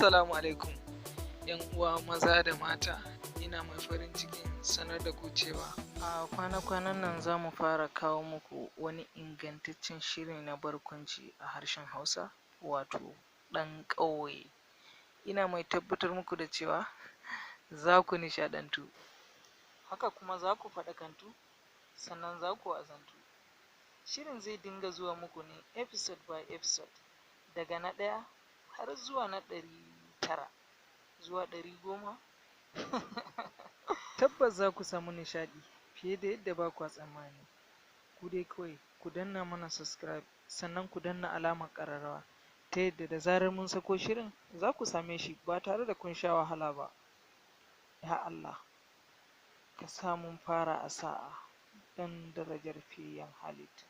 Assalamu alaikum, ‘yan uwa maza da mata. Ina mai farin cikin sanar da ku cewa a kwana-kwanan nan za mu fara kawo muku wani ingantaccen shiri na barkwanci a harshen Hausa, wato Ɗan Ƙauye. Ina mai tabbatar muku da cewa za ku nishaɗantu, haka kuma za ku faɗakantu, sannan za ku wa'azantu. Shirin zai dinga zuwa muku ne episode by episode, daga na 1 har zuwa na 900 zuwa 110. Tabbas za ku samu nishaɗi fiye da yadda ba kwa tsammani. Ku dai kawai ku danna mana subscribe, sannan ku danna alamar ƙararrawa, ta yadda da zarar mun sako shirin za ku same shi ba tare da kun sha wahala ba. Ya Allah, ka sa mun fara a sa'a don darajar fiyayyen halitta.